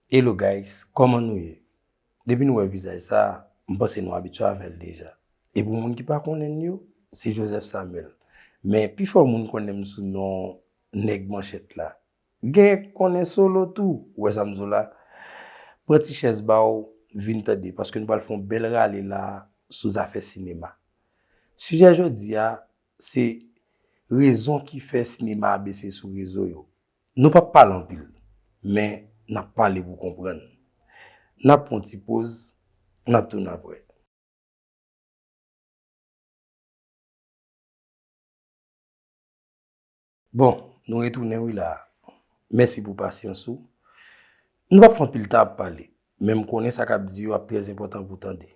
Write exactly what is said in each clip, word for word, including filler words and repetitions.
Hello guys, kòman nou ye? Depi nou wè vizaj sa, m panse nou abitye avè l deja. E pou moun ki pa konnen l yo, se Joseph Samuel. Men pifò moun konnen m sou non Nèg Manchèt la. Gen konnen Solo tou, ou wè sa m di w la? Pran ti chèz ba w, vin tande, paske nou pral fè yon bèl rale la sou zafè sinema. Sijè jodi a, se rezon ki fè sinema a bese sou rezo yo. Nou p ap pale anpil, men n ap pale pou konprann. N ap pran yon ti poz, n ap tounen apre. Bon, nou retounen wi la. Mèsi pou pasyans ou. Nou p ap fè anpil tan ap pale, men m konnen sa k ap di yo ap trè enpòtan pou w tande.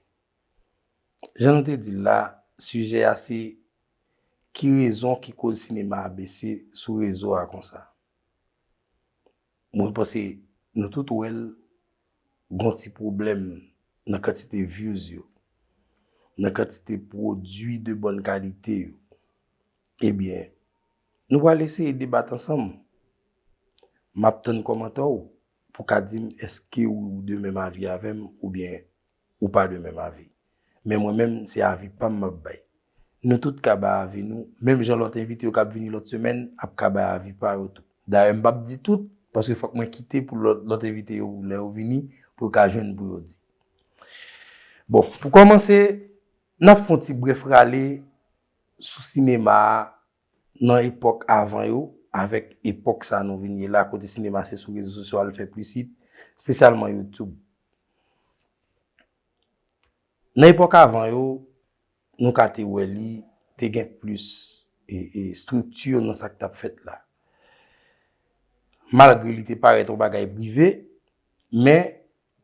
Jan nou te di l la, sijè a se ki rezon ki koz sinema a bese sou rezo a konsa. Mwen panse nou tout wè l, gon ti pwoblèm nan kantite views yo, nan kantite pwodui de bòn kalite yo. Ebyen, nou pral eseye debat ansanm. M ap tann kòmantè w pou ka di m èske ou de menm avi avè m oubyen ou pa de menm avi. Men mwen menm, se avi pa m m ap bay. Nou tout ka bay avi nou, menm jan lòt envite yo k ap vini lòt semèn ap ka bay avi pa yo tou. Dayè, m p ap di tout, paske fòk mwen kite pou lòt, lòt envite yo, lè yo vini, pou yo ka jwenn pou yo di. Bon, pou kòmanse, n ap fè yon ti brèf rale sou sinema a nan epòk avan yo, avèk epòk sa nou vin ye la, kote sinema se sou rezo sosyo a l fè plis hit, espesyalman YouTube. Nan epòk avan yo, nou ka te wè li te gen plis, e, e, estrikti nan sa k t ap fèt la. Malgre li te parèt yon bagay prive, men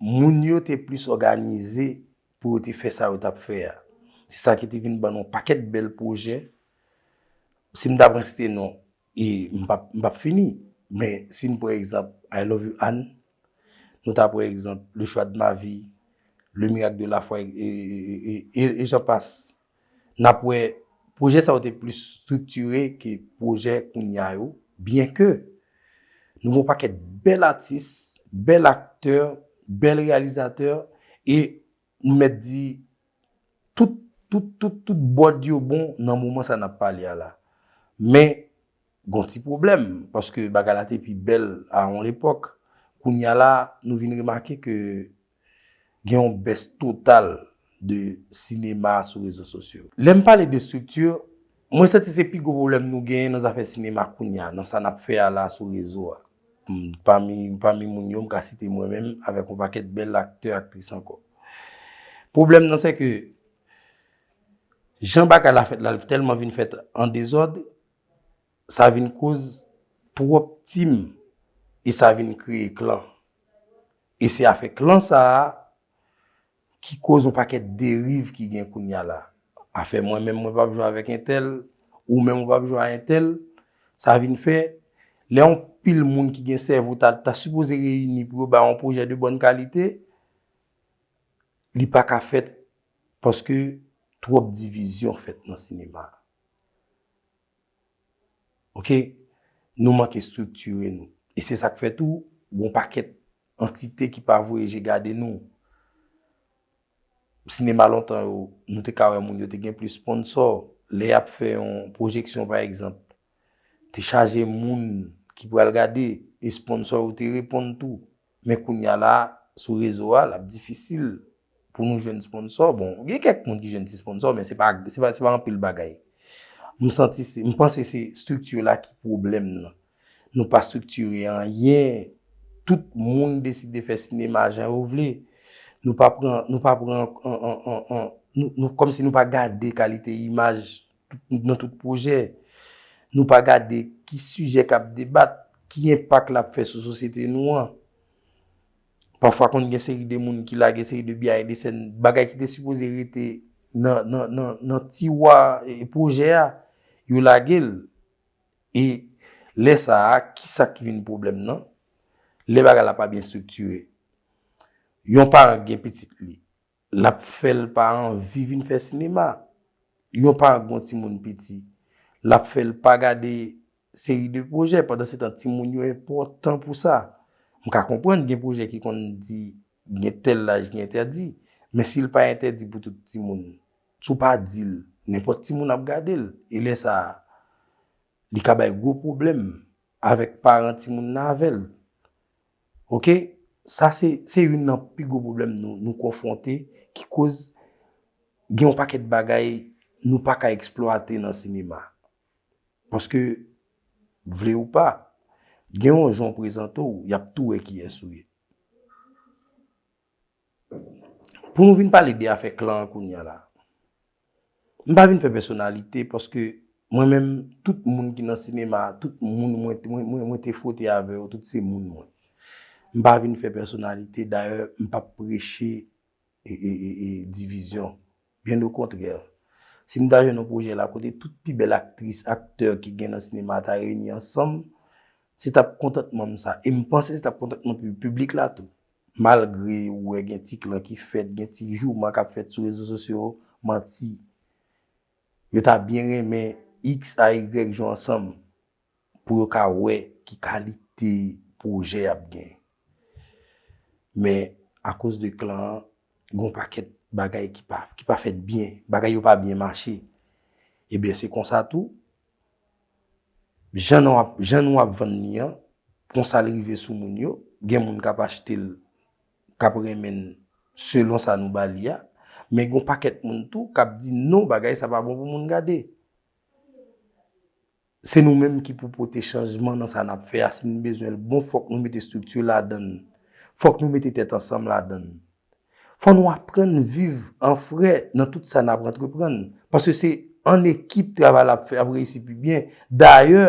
moun yo te plis òganize pou yo te fè sa yo t ap fè a. Se sa ki te vin ban nou yon pakèt bèl pwojè. Si m ta pran site non, e m p ap, m p ap fini. Men si n pran egzanp I Love You Anne, nou ta pran egzanp Le Choix de ma vie, Le Miracle de la foi, e, e, e, e, e jan pas. N ap wè pwojè sa yo te plis estriktire ke pwojè kounye a yo, byenke nou gen yon pakèt bèl atis, bèl aktè, bèl reyalizatè, e m mèt di tout, tout, tout, tout bòd yo bon nan moman sa n ap pale a la. Men, gon ti pwoblèm, paske bagay la te pi bèl a yon lepòk. Kounye a la, nou vin remake ke gen yon bès total de sinema sou rezo sosyo. Lè m pale de estrikti, mwen santi se pi gwo pwoblèm nou genyen nan zafè sinema kounye a, nan sa n ap fè a la sou rezo a. M, pami, pami moun yo, m ka site mwen menm avèk yon pakèt bèl aktè, aktris ankò. Pwoblèm nan, se ke jan bagay la fèt la, l tèlman vin fèt an dezòd, sa vin koz twòp team, e sa vin kreye klan. E se afè klan sa a ki koz yon pakèt deriv ki gen kounye a la. Afè mwen menm, mwen p ap jwe avèk entèl, ou menm ou p ap jwe a entèl, sa vin fè, lè yon pil moun ki gen sèvo ta, ta sipoze reyini pou yo bay yon pwojè de bòn kalite, li pa ka fèt paske twòp divizyon fèt nan sinema a. Oke? Nou manke estriktire nou. E se sa k fè tou, gon pakèt antite ki pa voye je gade nou. Sinema lontan yo, nou te ka wè moun yo te gen plis sponsò. Lè y ap fè yon pwojeksyon, pa egzanp, te chaje moun ki pral gade, e sponsò yo te reponn tou. Men kounye a la, sou rezo a, l ap difisil pou nou jwenn sponsò. Bon, gen kèk moun ki jwenn ti sponsò, men se pa, se pa, se pa anpil bagay. M santi se, m panse se estrikti la ki pwoblèm nan. Nou pa estriktire anyen. Tout moun deside fè sinema jan yo vle. Nou pa pran, nou pa pran, an, an, an, an, nou, nou, kòmsi nou pa gade kalite imaj tout, nan tout pwojè. Nou pa gade ki sijè k ap debat, ki enpak l ap fè sou sosyete nou an. Pafwa konn gen seri de moun ki lage seri de behind the scene, bagay ki te sipoze rete nan, nan, nan, nan tiwa, e, pwojè a, yo lage l. E lè sa a, ki sa ki vin pwoblèm nan? Lè bagay la pa byen estriktire. Yon paran gen pitit li, l ap fè l pa anvi vin fè sinema. Yon paran gen yon timoun piti, l ap fè l pa gade seri de pwojè. Pandansetan, timoun yo enpòtan pou sa. M ka konprann gen pwojè ki konn di gen tèl laj ki entèdi, men si l pa entèdi pou tout timoun, si w pa di l, nenpòt timoun ap gade l. E lè sa a, li ka bay gwo pwoblèm avèk paran timoun nan avè l. Oke? Sa se, se youn nan pi gwo pwoblèm nou, nou konfwonte, ki koz gen yon pakèt bagay nou pa ka eksplwate nan sinema. Paske, vle ou pa, gen yon jan w prezante w, y ap tou wè kiyès ou ye. Pou nou vin pale de afè klan an kounye a la, m pa vin fè pèsonalite paske mwen menm, tout moun ki nan sinema, tout moun mwen, mwen, mwen, mwen te fwote avè yo, tout se moun mwen. M pa vin fè pèsonalite, dayè, m p ap preche e, e, e, e divizyon. Byen okontrè, si m ta jwenn yon pwojè la kote tout pi bèl aktris, aktè ki gen nan sinema ta reyini ansanm, se t ap kontantman m sa. E m panse se t ap kontantman pi-, piblik la tou. Malgre ou wè gen ti klan ki fèt, gen ti jouman k ap fèt sou rezo sosyo yo, manti. Yo ta byen renmen X a Y jou ansanm pou yo ka wè ki kalite pwojè y ap gen. Men, akoz de klan an, gen yon pakèt bagay ki pa, ki pa fèt byen, bagay yo pa byen mache. Ebyen, se konsa tou, jan nou ap, jan nou ap vann li an, konsa l rive sou moun yo, gen moun k ap achte l, k ap renmen l selon sa nou ba li a, men gen yon pakèt moun tou k ap di non, bagay sa pa bon pou moun gade. Se nou menm ki pou pote chanjman nan sa n ap fè a. Si n bezwen l bon, fòk nou mete estrikti ladan l. Fòk nou mete tèt ansanm ladan l. Fò nou aprann viv an frè nan tout sa n ap antreprann. Paske se an ekip travay la ap fè, ap reyisi pi byen. Dayè,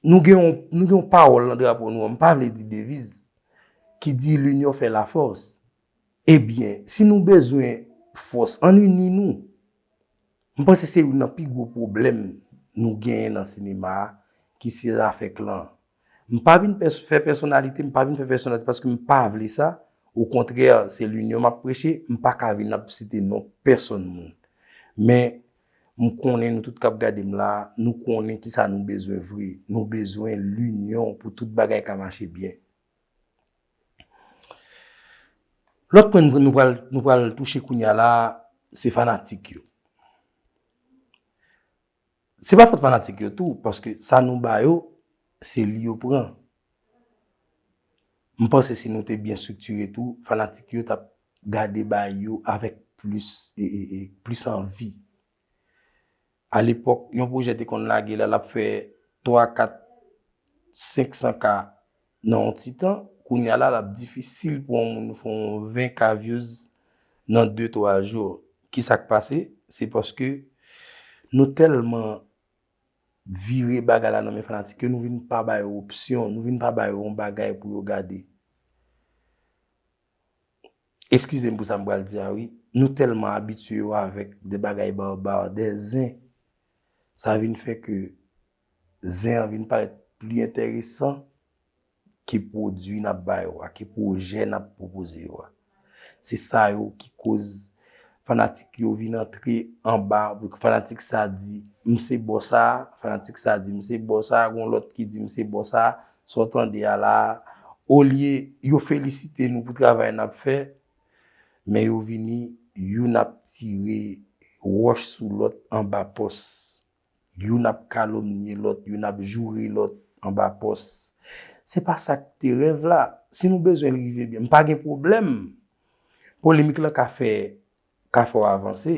nou gen yon, nou gen yon pawòl nan drapo nou an, m pa vle di deviz, ki di l'union fait la force. Ebyen, si nou bezwen fòs, ann ini nou. M panse se youn nan pi gwo pwoblèm nou genyen nan sinema a, ki se zafè klan an. M pa vin pès-, fè pèsonalite, m pa vin fè pèsonalite paske m pa vle sa. Okontrè, se linyon m ap preche, m pa ka vin ap site non pèsonn moun. Men, m konnen nou tout k ap gade m la, nou konnen kisa nou bezwen vre. Nou bezwen linyon pou tout bagay ka mache byen. Lòt pwen nou pral, nou pral touche kounye a la, se fanatik yo. Se pa fòt fanatik yo tou, paske sa nou ba yo, se li yo pran. M panse si nou te byen estriktire tou, fanatik yo t ap gade bagay yo avèk plis, e, e, e, plis anvi. Alepòk, yon pwojè te konn lage la, l ap fè twa, kat, senk san K nan yon ti tan. Kounye a la, l ap difisil pou yon moun fè yon ven K views nan de, twa jou. Kisa k pase? Se paske nou tèlman vire bagay la nan men fanatik yo, nou vin pa ba yo opsyon, nou vin pa ba yo yon bagay pou yo gade. Eskize m pou sa m pral di a, wi. Nou tèlman abitye yo avèk de bagay barbar, de zen. Sa vin fè ke zen an vin parèt pli enteresan ke pwodui n ap ba yo a, ke pwojè n ap pwopoze yo a. Se sa yo ki koz fanatik yo vin antre anba, fanatik sa di, "M se bò sa," fanatik sa di, "M se bò sa," gon lòt ki di, "M se bò sa," sa w tande a la a. Olye yo felisite nou pou travay n ap fè, men yo vini, youn ap tire wòch sou lòt anba pòs. Youn ap kalomnye lòt, youn ap joure lòt anba pòs. Se pa sa k te rèv la. Si nou bezwen l rive byen, m pa gen pwoblèm. Polemik lan ka fè, ka fè w avanse.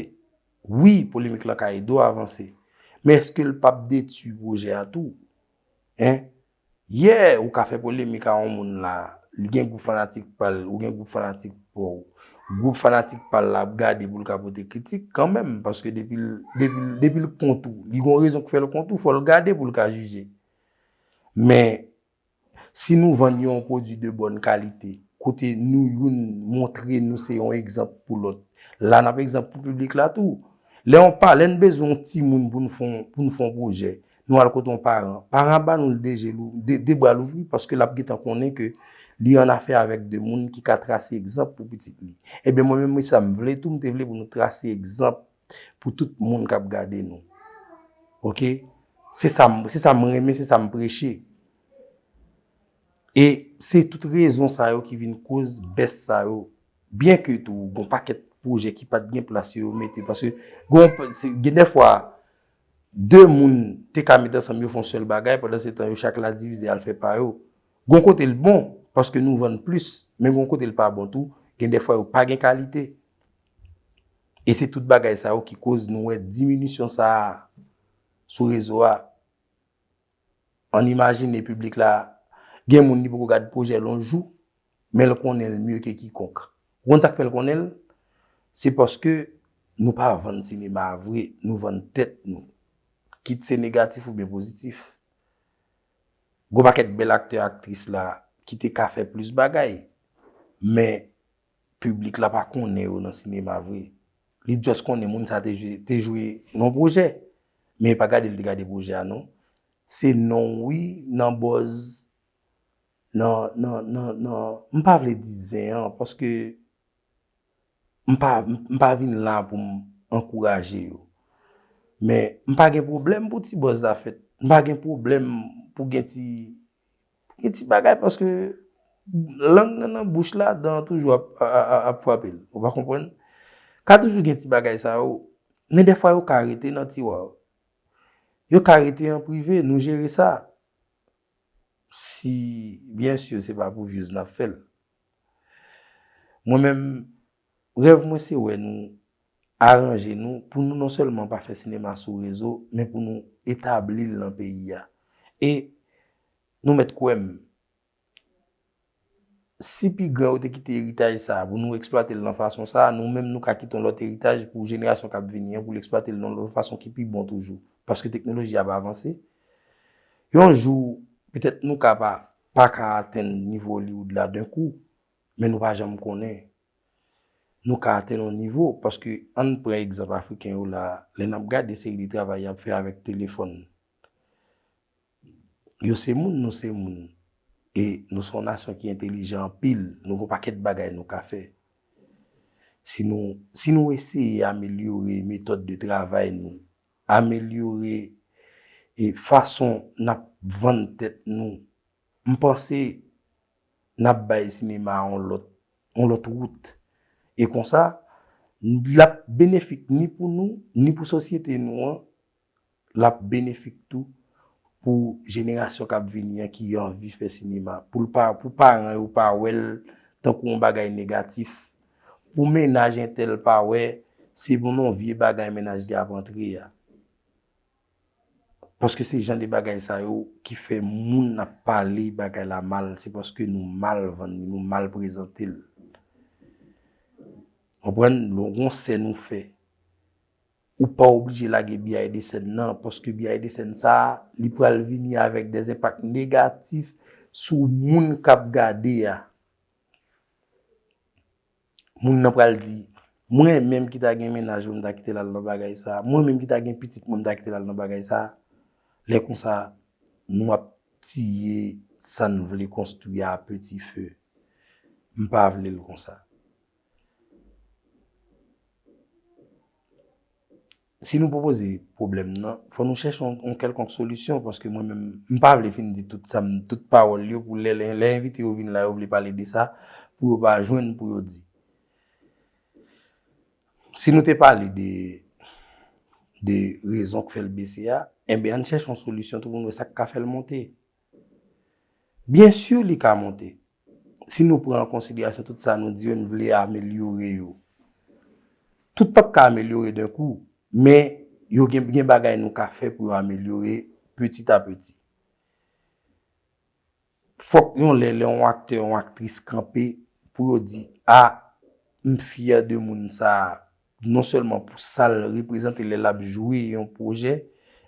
Wi, polemik lan ka ede w avanse. Men èske l p ap detwi pwojè a tou? Hein? Yè, ou ka fè polemik a yon moun la, li gen gwoup fanatik pa l, ou gen gwoup fanatik pa w. Gwoup fanatik pa l la ap gade pou l ka pote kritik kanmenm, paske depi l, depi l, depi l kont ou, li gon rezon k fè l kont ou, fò l gade pou l ka jije. Men, si nou vann yon pwodui de bòn kalite, kote nou youn montre nou se yon egzanp pou lòt, la n ap egzanp pou piblik la tou. Lè yon pa, lè n bezwen yon timoun pou n fè yon, pou n fè yon pwojè, nou al kote yon paran. Paran an ba nou l de je lou-, de, de bra louvri paske l ap gentan konnen ke li annafè avèk de moun ki ka trase egzanp pou pitit li. Ebyen, mwen menm, wi, sa m vle tou, m te vle pou nou trase egzanp pou tout moun k ap gade nou. Oke? Se sa m, se sa m renmen, se sa m preche. E se tout rezon sa yo ki vin koz bès sa yo. Byen ke tou, gon pakèt pwojè ki pa t gen plas yo, yo mete. Paske gon, se, gen dèfwa, de moun te ka met ansanm, yo fè yon sèl bagay, pandan se tan yo chak la divize al fè pa yo. Gon kote l bon, paske nou vann plis, men gon kote l pa bon tou, gen dèfwa yo pa gen kalite. E se tout bagay sa yo ki koz nou wè diminisyon sa a sou rezo a. Ann imajine piblik la, gen moun li poko gad pwojè l yon jou, men l konnen l mye ke kikonk. Ou konn sa k fè l konnen l? Se paske nou pa vann sinema a vre, nou vann tèt nou. Kit se negatif oubyen pozitif. Gon pakèt bèl aktè, aktris la ki te ka fè plis bagay, men piblik la pa konnen yo nan sinema vre. Li just konnen moun sa te jwe, te jwe nan pwojè, men pa gade l te gade pwojè a non. Se non wi, nan buzz, nan, nan, nan, nan, m pa vle di zen an, paske m pa, m pa vin la pou m ankouraje yo. Men m pa gen pwoblèm pou ti buzz la fèt. M pa gen pwoblèm pou gen ti, pou gen ti bagay, paske lang nan nan bouch la, dan an toujou ap, ap, ap, ap frape l. Ou pa konprann? Ka toujou gen ti bagay sa yo, men dèfwa yo ka rete nan tiwa. Yo ka rete an prive, nou jere sa. Si, byen si, se pa pou views n ap fè l. Mwen menm, rèv mwen se wè nou aranje nou pou nou non sèlman pa fè sinema sou rezo, men pou nou etabli l nan peyi a. E nou mèt kwè m, si pi gran yo te kite eritaj sa a pou nou eksplwate l nan fason sa a, nou menm nou ka kite yon lòt eritaj pou jenerasyon k ap vini an, pou l eksplwate l nan yon lòt fason ki pi bon toujou. Paske teknoloji ap avanse. Yon jou, petèt nou ka pa, pa ka atenn nivo Hollywood la d'un coup, men nou pa janm konnen. Nou ka atenn yon nivo, paske ann pran egzanp afriken yo la, lè n ap gade seri de travay y ap fè avèk telefòn. Yo se moun, nou se moun. E nou se yon nasyon ki entelijan anpil. Nou gon pakèt bagay nou ka fè. Si nou, si nou eseye amelyore metòd de travay nou, amelyore, e, fason n ap vann tèt nou, m panse n ap bay sinema a yon lòt, yon lòt wout. E konsa, l ap benefik ni pou nou, ni pou sosyete nou an, l ap benefik tou pou jenerasyon k ap vini an ki anvi fè sinema. Pou l pa, pou paran yo pa wè l tankou yon bagay negatif. Pou mennaj entèl pa wè se bon non vye bagay mennaj li ap antre a. Paske se jan de bagay sa yo ki fè moun ap pale bagay la mal, se paske nou mal vann li, nou mal prezante l. Konprann? Lè w gon sèn ou fè, ou pa oblije lage B I D sèn nan, paske B I D sèn sa a, li pral vini avèk de enpak negatif sou moun k ap gade a. Moun nan pral di, mwen menm ki ta gen mennaj mwen, m ta kite l al nan bagay sa a. Mwen menm ki ta gen pitit mwen, m ta kite l al nan bagay sa a. Lè konsa, nou ap tiye sa n vle konstwi a peti fe. M pa vle l konsa. Si nou pwopoze pwoblèm nan, fò nou chèche yon, yon kèlkonk solisyon, paske mwen menm, m pa vle fin di tout sa m, tout pawòl yo, pou lè, lè, lè envite yo vin la, yo vle pale de sa, pou yo pa jwenn pou yo di. Si nou te pale de, de rezon k fè l bese a, enben, ann chèche yon solisyon tou pou nou wè sa k ka fè l monte. Byen si, li ka monte. Si nou pran an konsiderasyon tout sa nou di yo, n vle amelyore yo. Tout p ap ka amelyore d'un coup, men yo gen, gen bagay nou ka fè pou yo amelyore petit à petit. Fòk yon lè, lè yon aktè, yon aktris kanpe pou yo di, a, m fyè de moun sa a, non sèlman pou sa l reprezante lè l ap jwe yon pwojè,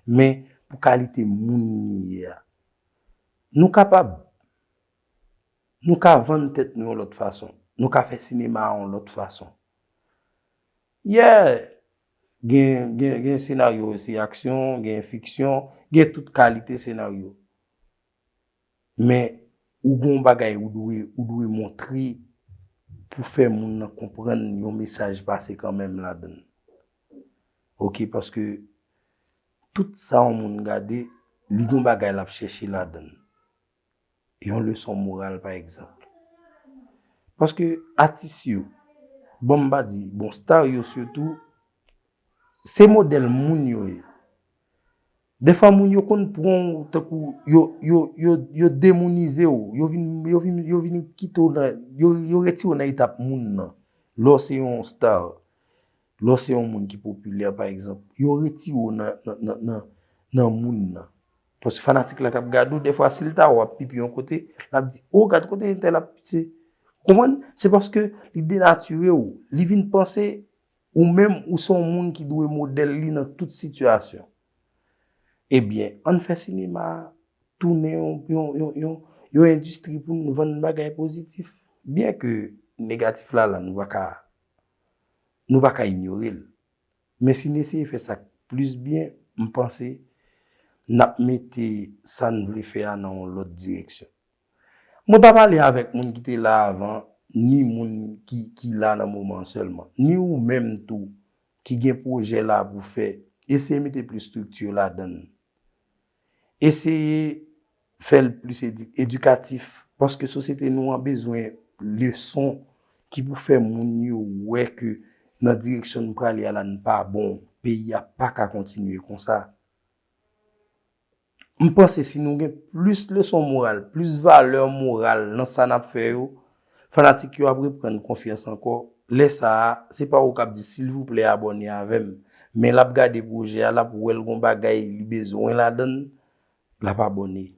men pou kalite moun li ye a. Nou kapab. Nou ka vann tèt nou yon lòt fason. Nou ka fè sinema a yon lòt fason. Yeah! Gen, gen, gen senaryo, se aksyon, gen fiksyon, gen tout kalite senaryo. Men, ou gen yon bagay ou dwe, ou dwe montre pou fè moun nan konprann yon mesaj pase kanmenm ladan l. Oke, paske tout sa yon moun gade, li gen yon bagay l ap chèche ladan l. yon leson moral, pa egzanp. Paske atis yo, bon, m pa di, bon, star yo sitou, se modèl moun yo ye. Defwa moun yo konn pran w tankou yo, yo, yo, yo demounize w, yo vin, yo vin, yo vin kite w nan, yo, yo retire w nan etap moun nan. Lè w se yon star, lè w se yon moun ki popilè, pa egzanp, yo retire w nan, nan, nan, nan, nan moun nan. Paske fanatik la k ap gade w, defwa, si l ta wè w ap pipi yon kote, l ap di, "O, gad kote entèl ap pise." Ou konprann? Se paske li denatire w. Li vin panse ou menm, ou se yon moun ki dwe modèl li nan tout sitiyasyon. Ebyen, ann fè sinema a tounen yon, yon, yon, yon, yon endistri pou nou vann bagay pozitif. Byen ke negatif la, la, nou pa ka, nou pa ka inyore l. Men si n eseye fè sa k plis byen, m panse n ap mete sa n vle fè a nan yon lòt direksyon. Mwen pa pale avèk moun ki te la avan, ni moun ki, ki la nan moman an sèlman, ni ou menm tou ki gen pwojè la pou fè. Eseye mete plis estrikti ladan l. Eseye fè l plis edi-, edikatif, paske sosyete nou an bezwen leson ki pou fè moun yo wè ke nan direksyon n prale a la, n pa bon. Peyi a pa ka kontinye konsa. M panse si nou gen plis leson moral, plis valè moral nan sa n ap fè yo, fanatik yo ap reprann konfyans ankò. Lè sa a, se pa ou k ap di, "Silvouplè, abòne avè m." Men l ap gade pwojè a, l ap wè l gon bagay li bezwen ladan l, l ap abòne.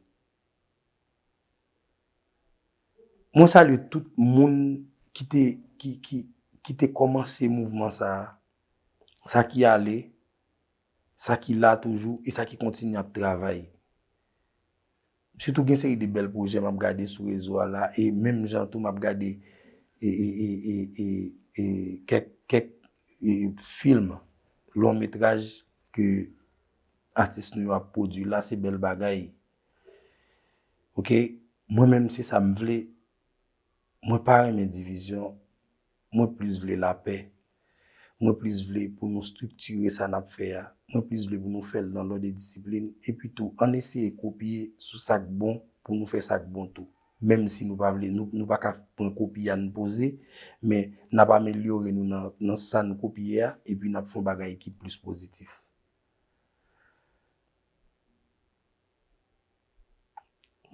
Mwen salye tout moun ki te, ki, ki, ki te kòmanse mouvman sa a, sa ki ale, sa ki la toujou e sa ki kontinye ap travay. Sitou gen seri de bèl pwojè m ap gade sou rezo a la, e menm jan tou m ap gade e, e, e, e, e, e kèk, kèk e, fim, long metraj ke atis nou yo ap pwodui la, se bèl bagay. Oke, mwen menm se sa m vle. Mwen pa renmen divizyon, mwen plis vle lapè. Mwen plis vle pou nou estriktire sa n ap fè a. Mwen plis vle pou nou fè l nan lòd e disiplin. Epi tou, ann eseye kopye sou sa k bon pou nou fè sa k bon tou. Menm si nou pa vle, nou, nou pa ka pran kopi a n poze, men n ap amelyore nou nan, nan sa n kopye a, epi n ap fè yon bagay ki plis pozitif.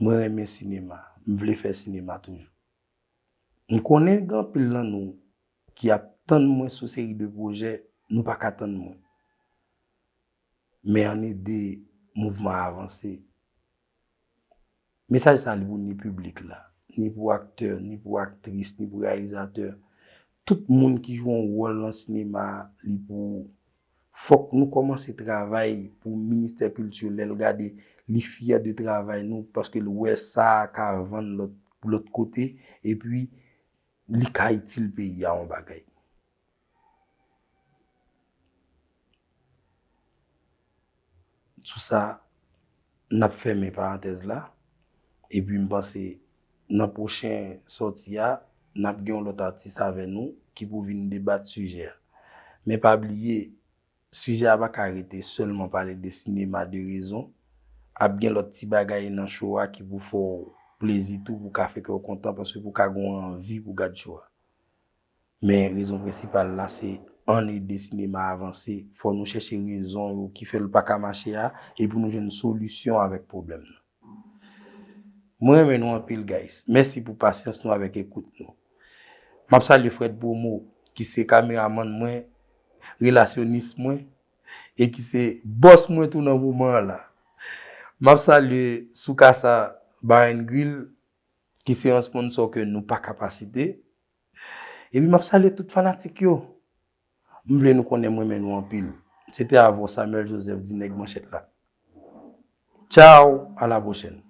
Mwen renmen sinema, m vle fè sinema toujou. M konnen gen anpil nan nou ki ap tann mwen sou seri de pwojè, nou pa ka tann mwen. Men ann ede mouvman an avanse. Mesaj sa li pou ni piblik la, ni pou aktè, ni pou aktris, ni pou reyalizatè. Tout moun ki jwe yon wòl nan sinema a, li pou ou. Fòk nou kòmanse travay pou ministè kilti lè l gade li fyè de travay nou, paske l wè sa a ka vann lòt, lòt kote, epi li ka itil peyi a yon bagay. Sou sa, n ap fèmen parantèz la. Epi m panse nan pwochen sòti a, n ap gen yon lòt atis avè nou ki pou vin debat sijè a. Men pa bliye, sijè a pa ka rete sèlman pale de sinema de rezon. Ap gen lòt ti bagay nan show a ki pou fè w plezi tou, pou ka fè kè w kontan, paske pou ka gen yon anvi pou gad show a. Men rezon prensipal la se ann ede sinema a avanse. Fò nou chèche rezon yo ki fè l pa ka mache a, epi nou jwenn solisyon avèk pwoblèm nan. Mwen renmen nou anpil, guys. Mèsi pou pasyans nou avèk ekout nou. M ap salye Fred Promo, ki se kameramann mwen, relasyonis mwen, e ki se bòs mwen tou nan moman an la. M ap salye Soukasa Bar and Grill, ki se yon sponsò ke nou pa ka pa site. Epi m ap salye tout fanatik yo. M vle nou konnen m renmen nou anpil. Se te avè w Samuel Joseph di nèg manchèt la. Tchaw, a la pwochèn.